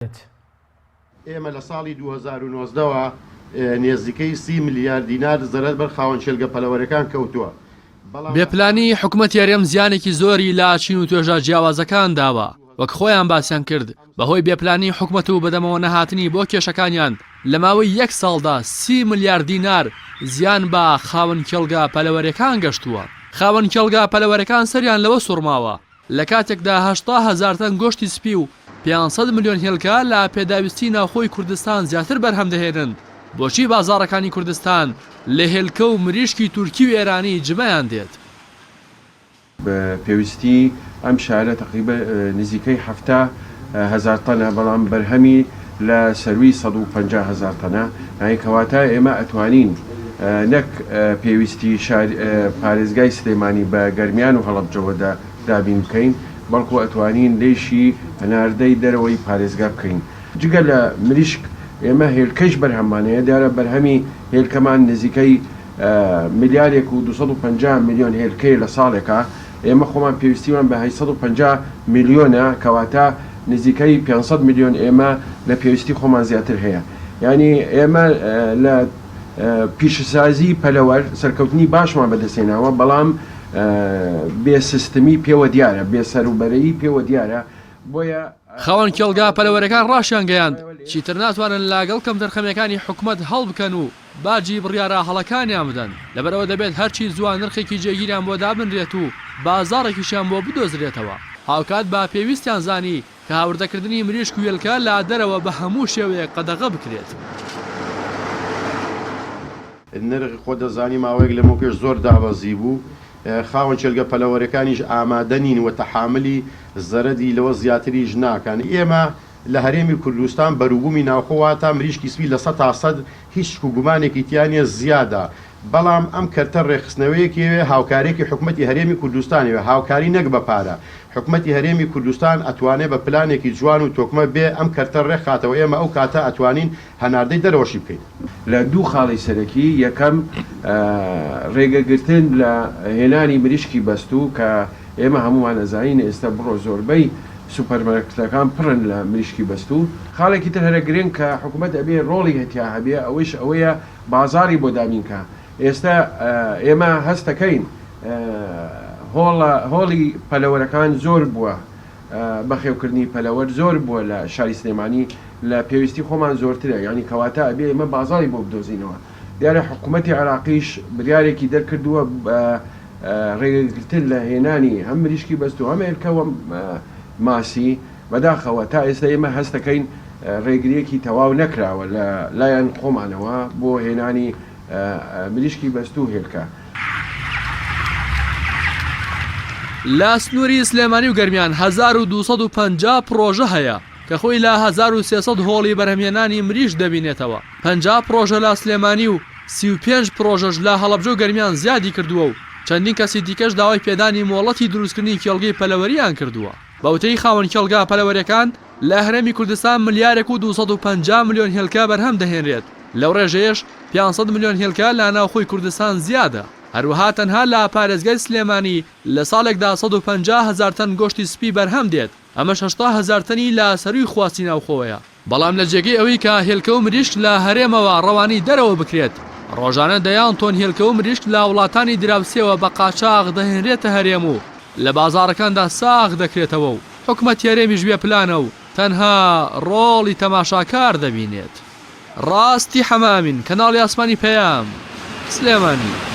دەبێت. ئێمە لە ساڵی 2019 وە نێزیکەی سی ملیار دینار زەرەر بەر خاوەن کێلگە پەلەوەرەکان کەوتووە، بەڵام. بێ پلانی حکومەتی هەرێم زیانێکی زۆری لە چین و توێژە جیاوازەکان داوە، وەک خۆیان باسیان کرد بەهۆی بێ پلانی حکومەت و بەدەمەوە نەهاتنی بۆ کێشەکانیان لە ماوەی یەک ساڵدا سی ملیار دینار زیان بە خاوەن کێڵگە پەلەوەرەکان گەشتووە. خاوەن کێڵگە پەلەوەرەکان سەریان لەوە سوڕماوە لە کاتێکدا 80 هەزار تەن گۆشتی سپی و 500 ملیۆن هێلکە لە پێداویستی ناوخۆی کوردستان زیاتر بەرهەم دەهێنن، بۆچی بازاڕەکانی کوردستان لە هێلکە و مریشکی تورکی و ئێرانی جمەیان دێت؟ پێویستی ئەم شارە تەقریبە نزیکەی 70 هەزار تەنە، بەڵام بەرهەمی لە سەرووی 150 هەزار تەنە، یانی کەواتە ئێمە ئەتوانین نەک پێویستی شار پارێزگای سلێمانی بە گەرمیان و هەڵەبجەوە دابین بکەین، بەڵکو ئەتوانین لێیشی هەناردەی دەرەوەی پارێزگا بکەین. جگە لە مریشک ئێمە هێلکەیش بەرهەممان هەیە، دیارە بەرهەمی هێلکەمان نزیکەی ملیارێک و 250 ملیۆن هێلکەیە لە ساڵێکا، ئێمە خۆمان پێویستیمان بە 850 ملیۆنە، کەواتە نزیکەی 500 ملیۆن ئێمە لە پێویستی خۆمان زیاتر هەیە. یانی ئێمە لە پیشەسازی پەلەوەر سەرکەوتنی باشمان بەدەستهێناوە، بەڵام بێ سیستمی پێوە دیارە، بێ سەروبەرەیی پێوە دیارە، بۆیە. خاوەن کێڵگە پەلەوەرەکان ڕاشیانگەیاند، چیتر ناتوانن لەگەڵ کەمتەرخەمییەکانی حکومەت هەڵبکەن و باجی بڕیارە هەڵەکانیان بدەن، لەبەرئەوە دەبێت هەرچی زووە نرخێکی جێگیریان بۆ دابنرێت و بازاڕێکیشیان بۆ بدۆزرێتەوە. هاوکات بە پێویستیان زانی کە هاوردەکردنی مریشک و هێلکە لە دەرەوە بە هەموو شێوەیەک قەدەغە بکرێت. نرخ خۆت دەزانی ماوەیەک لەمەوپێش زۆر دابەزیبوو، خاوەن کێلگە پەلەوەرەکانیش ئامادە نین و تەحاملی زەرەدی لەوە زیاتریش ناکەن. ئێمە لە هەرێمی کوردستان بەروبوومی ناوخۆ واتا مریشکی سپی 100% هیچ شک و گومانێکی تیا نیە زیادە، بەڵام ئەم کەرتە ڕێکخستنەوەیەکی ئەوێ هاوکاریەکی حکومەتی هەرێمی کوردستان ئەوێ هاوکاری نەک بە پارە حکومەتی هەرێمی کوردستان ئەتوانێ بە پلانێکی جوان و تۆکمە بێ ئەم کەرتە ڕێکخاتەوە ئێمە ئەو کاتە ئەتوانین هەناردەی دەرەوەشی بکەین. لە دوو خاڵی سەرەکی، یەکەم ڕێگەگرتن لە هێنانی مریشکی بەستوو کە ئێمە هەموومان ئەزانین ئێستا بڕۆ زۆربەی سوپەرمارکتەکان پڕن لە مریشکی بەستوو. خاڵێکی تر هەرە گرنگ کە حکومەت ئەبێ ڕۆڵی تیا هەبێ ئەوەیش ئەوەیە بازاڕی بۆ دابین کا. ئێستا ئێمە هەست دەکەین هۆڵە هۆڵی پەلەوەرەکان زۆر بووە، بەخێوکردنی پەلەوەر زۆر بووە لە شاری سلێمانی لە پێویستی خۆمان زۆرترە، یانی کەواتە ئەبێ ئێمە بازاڕی بۆ بدۆزینەوە. دیارە حکومەتی عێراقیش بریارێکی دەرکردووە بە ڕێگەگرتن لە هێنانی هەم مریشکی بەستوو هەم هێلکە و ماسی، بەداخەوە تا ئێستا ئێمە هەست دەکەین ڕێگرییەکی تەواو نەکراوە لە لایەن خۆمانەوە بۆ هێنانی مریشکی بەستوو و هێلکە. لە سنووری سلێمانی و گەرمیان 1250 پڕۆژە هەیە کە خۆی لە 1300 هۆڵی بەرهەمهێنانی مریشک دەبینێتەوە، 50 پڕۆژە لە سلێمانی و 35 پڕۆژەش لە هەڵەبجە و گەرمیان زیادی کردووە و چەندین کەسی دیکەش داوای پێدانی مۆڵەتی دروستکردنی کێڵگەی پەلەوەرییان کردووە. بە وتەی خاوەن کێڵگە پەلەوەریەکان، لە هەرێمی کوردستان ملیارێک و 250 ملیۆن هێلکە بەرهەم دەهێنرێت، لەو ڕێژەیەش 500 ملیۆن هێلکە لە ناوخۆی کوردستان زیادە. هەروەها تەنها لە پارێزگای سلێمانی لە ساڵێکدا 150 هەزار تەن گۆشتی سپی بەرهەم دێت، ئەمەش 80 هەزار تەنی لە سەرووی خواستی ناوخۆوەیە. بەڵام لە جێگەی ئەوەی کە هێلکە و مریشک لە هەرێمەوە ڕەوانەی دەرەوە بکرێت، ڕۆژانە دەیان تۆن هێلکە و مریشک لە وڵاتانی دراوسێوە بە قاچاغ دەهێنرێتە هەرێم و لە بازاڕەکاندا ساغ دەکرێتەوە و حکومەتی هەرێمیش بێ پلانە و تەنها ڕۆڵی تەماشاکار دەبینێت. ڕاستی حەمە ئەمین، کەناڵی ئاسمانی پەیام، سلێمانی.